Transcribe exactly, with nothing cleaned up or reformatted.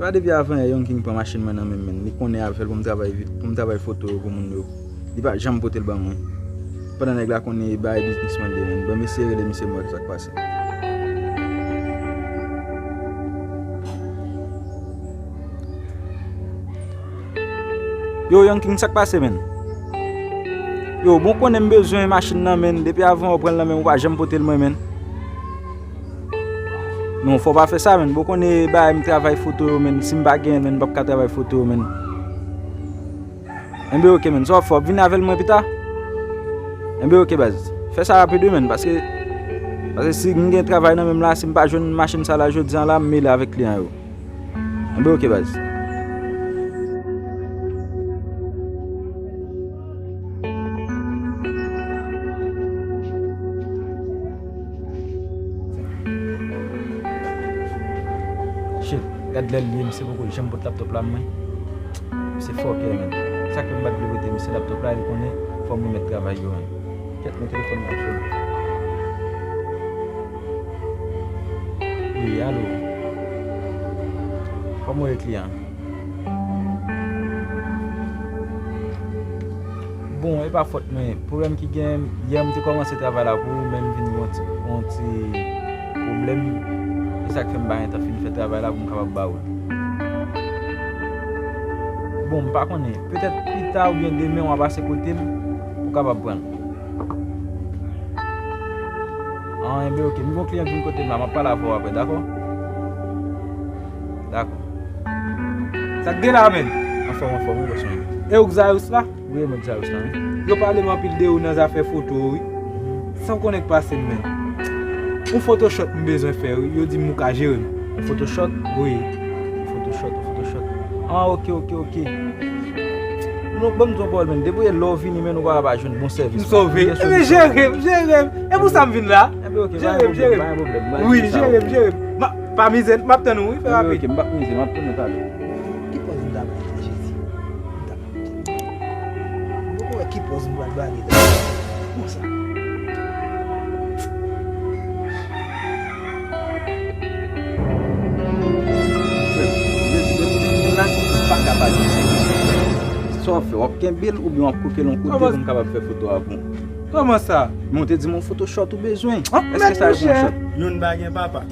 Sa depi avan yè Young King pran machin mwen nan men m, men li konnen avè l pou m travay vit, pou m travay foto yo pou moun yo. Li pa janm pote l ban mwen. Pandan nèg la konnen e bagay biznis mwen l ye, men. Bon, m eseye rele misye, m wè sa k pase. Yo, Young King, sa k pase, men? Yo, bon, konnen m bezwen machin nan, men. Depi avan ou pran l nan men m, ou pa janm pote l mwen, men. Non, fò w pa fè sa, men. Bon, konnen bagay m travay foto yo, men. Si m pa genyen l, men, m p ap ka travay foto yo, men. Enben, oke, men. Sa w ap fè, w ap vin avè l mwen pita? Enben, oke, baz. Fè sa rapid, wi, men, paske, paske si m gen travay nan men m la, si m pa jwenn machin sa la jodi a la, m mele avèk kliyan yo. Enben, oke, baz. Shit, gad lè l ye, misye poko janm pot laptòp la mwen. Misye fòkè, men. Sa k fè m pa t vle prete misye laptòp la, li konnen fò m remèt travay yo, men. Kèt, men telefòn nan ap sone. Wi, alo. Kòman w ye, kliyan? Bon, e pa fòt mwen. Pwoblèm ki gen, yè m te kòmanse travay la pou ou, men m vin gen yon ti, yon ti pwoblèm. Se sa k fè m pa gentan fin fè travay la pou m kapab ba ou l. Bon, m pa konnen. Petèt pita oubyen demen w a pase kote m, ou kapab pran l. An, enben, oke. M gon kliyan k vin kote m la, m ap pale avè w apre, dakò? Dakò. Sa k gen la, men? Anfòm, anfòm, wi, bòs mwen. E ou k Zayous la? Wi, mwen k Zayous la, wi. Yo pale m anpil de ou nan zafè foto, wi. San w konnen k pase m, men. Yon Photoshop m bezwen fè, wi. Yo di m ou ka jere m. Yon Photoshop? Wi. Yon Photoshop, yon Photoshop. An, oke, oke, oke. Non, ban m di w yon pawòl, men. Debouye lè w vini, men, ou pa, pa jwenn bon sèvis. M sove. Ebyen, jere m, jere m. E pou sa m vin la. Ebyen, oke, jere m, jere m. Wi, jere m, jere m. Pa mize, m ap tann ou, wi, fè rapid. Oke, m p ap mize, m ap tann ou talè. Ki pòz m ta bay Jezi? M ta bay Jezi. M poko wè ki pòz m pral bale la. Konsa. Jezi, depi m vin la, m pa ka pale. Sa w ap fè? W ap kenbe l oubyen w ap koupe l yon kote pou m kapab fè foto avè w? Kòman sa? Men w te di m yon Photoshop ou bezwen. Èske sa e yon shot? Youn pa gen papa.